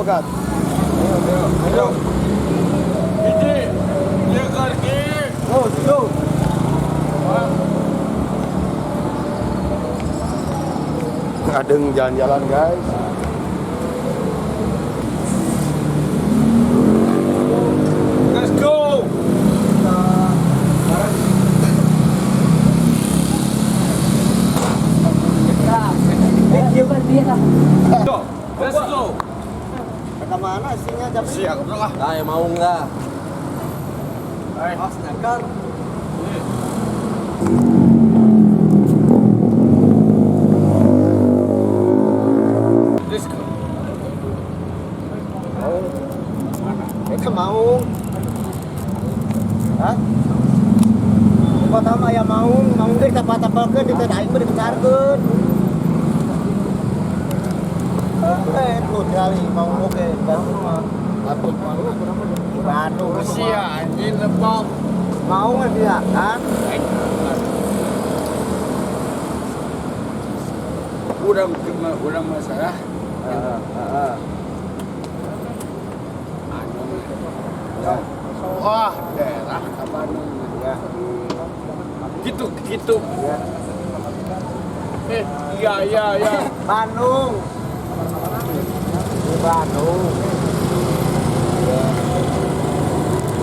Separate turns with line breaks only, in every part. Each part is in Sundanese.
Pegat.
Ayo, ayo. Hiji, ieu karki.
Go, go. Ngadeng jalan-jalan, guys.
Let's go. Go. Let's go.
Ke mana isinya jam
Siap lah.
Nah, yang mau enggak?
Hai.
Oh, snacker.
Let's go.
Itu mau. Hah? Kota mah aya maung, maung ge ditapal-tapalkeun, di teh aing mah dibecarkeun. Eh, tuh kali maung oge Bandung mah.
Atut
Di Bandung.
Sia anjing lebok.
Maung dia kan?
Urang urang masalah.
Heeh, heeh.
Anu. Wah, daerah ka Bandung.
Ya.
Gitu gitu.
Ya.
Eh, iya iya iya.
Bandung. Di Bandung.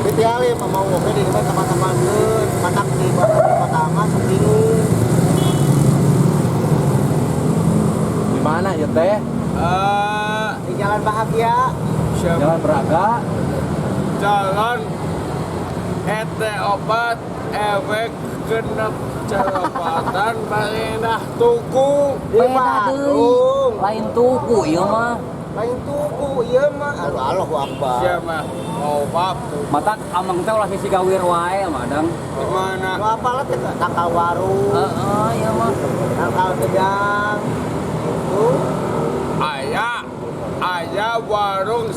Di tiali mah mau oge di dieu teman-temankeun, matak di kota mah sok bingung.
Di mana ya teh?
Eh,
Di Jalan Bahagia.
siapa?
Jalan Braga.
Jalan ET opat ewek genep celopatan Marinah Tuku.
Di Bandung.
Lain tuku ieu mah.
Lain tuku ieu mah. Aduh, Allahu Akbar.
Siapa? Oh, bab tuh.
Mata amang teh ulah sisi gawir wae madang.
Di mana?
Nu apalah teh tangkal warung,
Heeh, ieu mah.
tangkal gedang. Itu
Ayah, ayah warung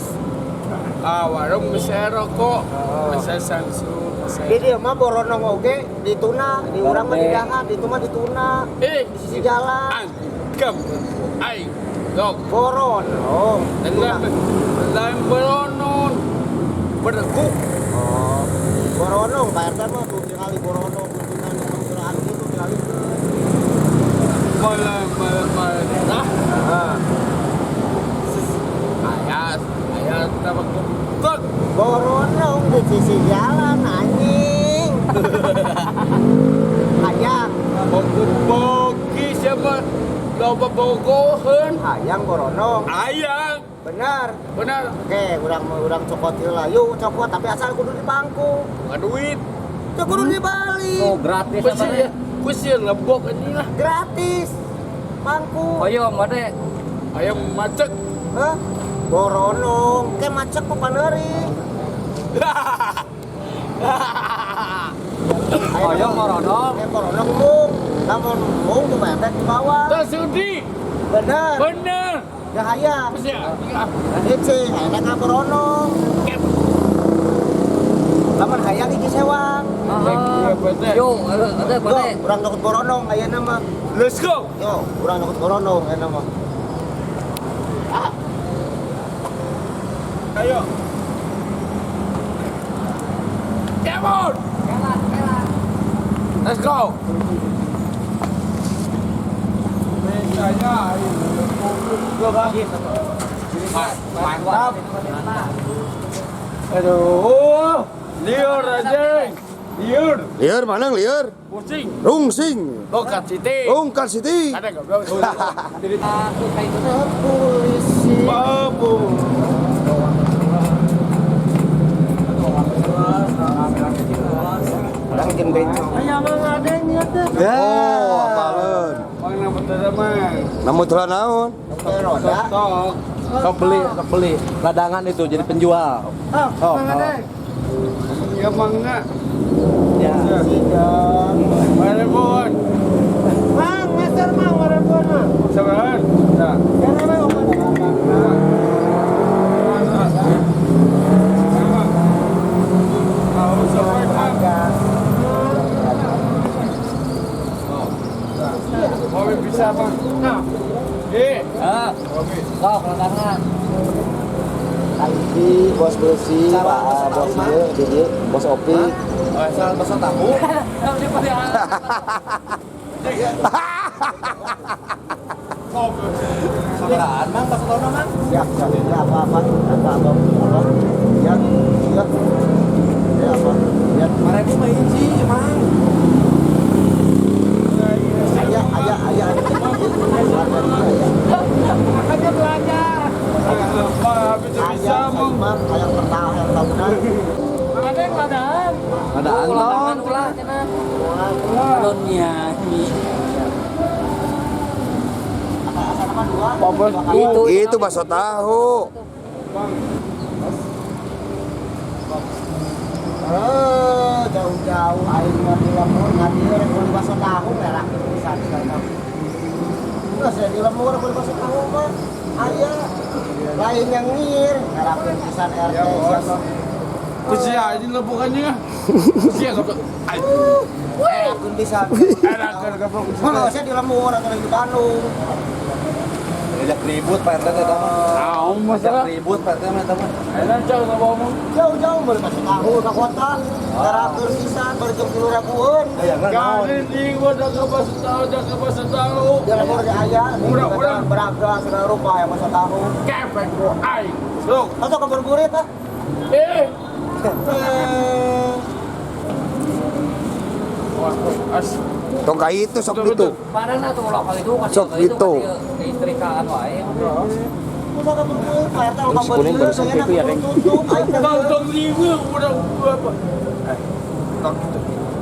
ah, warung bisa rokok, bisa sangsu, bisa.
di dieu mah boronong oge dituna, di urang mah didahar, di itu mah dituna.
Eh,
Di sisi jalan.
Anggam, ai, dok.
Boronong.
Lain lain beronon, berguk.
Oh. Boronong, Pak RT mah tuh tinggali boronong, kunjungan kelurahan gitu tinggali.
Malah malah malah daerah.
Heeh.
Ayah, ayah tambah kutuk.
Boronong di sisi jalan anjing. Hayang,
Bogi siapa? Loba bogoheun.
hayang boronong.
Ayang,
Benar.
benar.
Oke, urang urang cokot heula. Yuk cokot tapi asal kudu di pangku.
Nggak duit.
Teu kudu dibalik.
Oh, gratis apa
Kusi,
teh?
kusi lebok ini lah.
Gratis. Pangku.
Hoyong mah teh.
Ayam macet.
Hah? Boronong, ke macet ku paneuri.
Hoyong boronong.
Eh boronong mung. Lamun mung tuh Pak RT di bawah.
Tak sudi.
Bener.
Bener.
Ya hayang.
Kusi, ah,
Cicing, hayang ka boronong. Lamun hayang hiji sewang.
Heeh. Yo, teh
Yo,
bade.
urang nyokot boronong ayeuna mah.
Let's go.
Yo, urang nyokot boronong ayeuna mah.
Ayo. Come on. Let's go. Misalnya, mantap. Aduh, liur aja. Liur.
Lieur mana lieur?
Pusing.
Rungsing.
Lokat City.
Rungkat City.
Ada goblok.
Polisi.
Babu.
Urang jeung bencong.
Ya. Oh, apaleun.
Mang nama mah.
Namun telah naon?
Roda.
Sok.
Sok beli, sok beli. Ladangan itu jadi penjual.
Oh,
Oh,
Ya mangga.
Ya.
Marepon.
Mang, meser mang, marepon mang.
Sabaran. Ya.
Jangan mang,
Mobil bisa bang. Eh,
Heeh.
mobil.
Sok ladangan.
Oki, bos besi, Pak, bos ieu, di bos Opi.
Oh, salah bakso tahu. Sabaraan Mang, bakso tahu Mang.
Siap, siap. Ya apa-apa, apa apa apa. Ya, ya. Ya apa? Ya.
5.000 mah hiji, Mang.
Aya, aya, aya.
Makanya belajar.
Bisa
Mang, ayam pertama, ayam tahunan.
Ada yang ladaan.
Ladaan
Ladaan ulah cenah. Adonnya nyi.
Itu bakso tahu.
Jauh-jauh aing mah di lembur ngadieu rek meuli bakso tahu merah pisan sekarang. Geus di lembur meuli bakso tahu mah aya lain yang ngir ngerakeun pisan RT siapa.
Kusia ini lebukannya. Kusia goblok.
Ngerakeun pisan.
Erakeun goblok.
Mana saya di lembur atau di Bandung.
Ngajak ribut Pak RT eta mah.
Tahu masalah.
Ngajak ribut Pak RT mah eta mah.
Enak jauh sama omong.
Jauh-jauh meuli bakso tahu ka kota. Ngerakeun pisan bari jam 3 ribuan.
Hayangna naon?
Kali ini gua udah ke bakso tahu, udah ke bakso tahu.
Di lembur ge aya,
Murah-murah.
Beraga segala rupa aya bakso tahu.
Kepek gua aing. Sok.
Atau kabuburit ah.
Eh.
Eh.
Wah, as.
Tong ka itu sok itu.
Padahal atuh ulah kali itu kasih
Sok gitu.
Ke istri kaan wae.
Masa kabuburit Pak RT
Terus kuning barusan itu ya, Keng?
Tutup aing teh.
Tong ribu udah apa?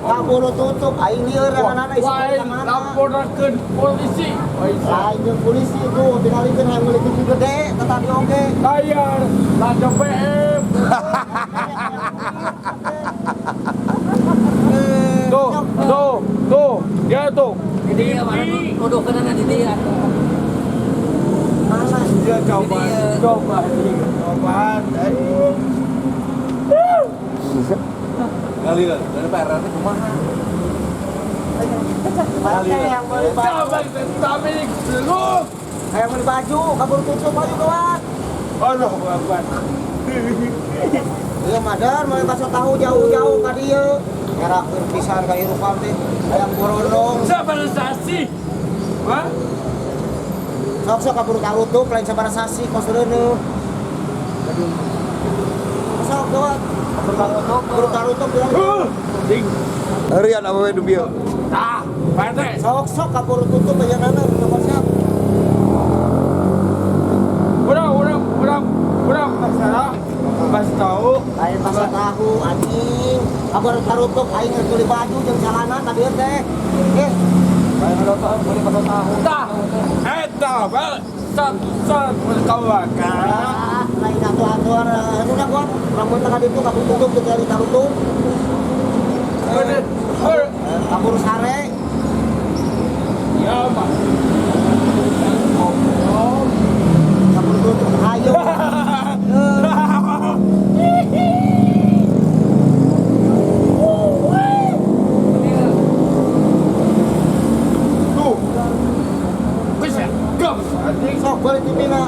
Kaburu tutup aing lieur ranana isi
Wah,
ka mana.
laporakeun polisi.
Lain jeung polisi tuh tingalikeun hayang meuli TV gede teh tadi oge.
Bayar, lada PM. Tuh, tuh, tuh, dia tuh.
Di dia mana nuduhkeunana di dia atuh.
Mana?
Dia coba, coba, coba.
Ngalir, dari Pak RT kumaha?
Pak RT yang meuli baju.
Coba tapi belum.
Hayang meuli baju, kaburu tutup baju kawan.
Aduh, bapak.
Ieu madar meuli bakso tahu jauh-jauh ka dieu. Ngerakeun pisan ka hirupan teh. Hayang borondong.
Sabar sasi. Hah?
Sok-sok kaburu karutup lain sabar sasi kos reuneuh. Sok gawat. Kaburu karutup bilang.
Ding.
Herian awewe du bieu.
Ah, Pak RT.
Sok-sok kaburu tutup aja nana nomor siap.
Udah, masalah. Pas tahu.
Lain bakso tahu anjing. Kaburu karutup aing geus meuli baju jeung celana ka dieu teh. Eh,
Beli bakso tahu.
Tah, eta, Pak. Satu saat berkawan.
ah, lain atuh-atuh anu dah gua. Lamun tengah ditu kaburu tutup kecuali karutup. Kaburu sare.
Ya, Pak.
Kaburu tutup ayo.
Tuh. Bisa, gam. Anjing.
Sok beli TV na.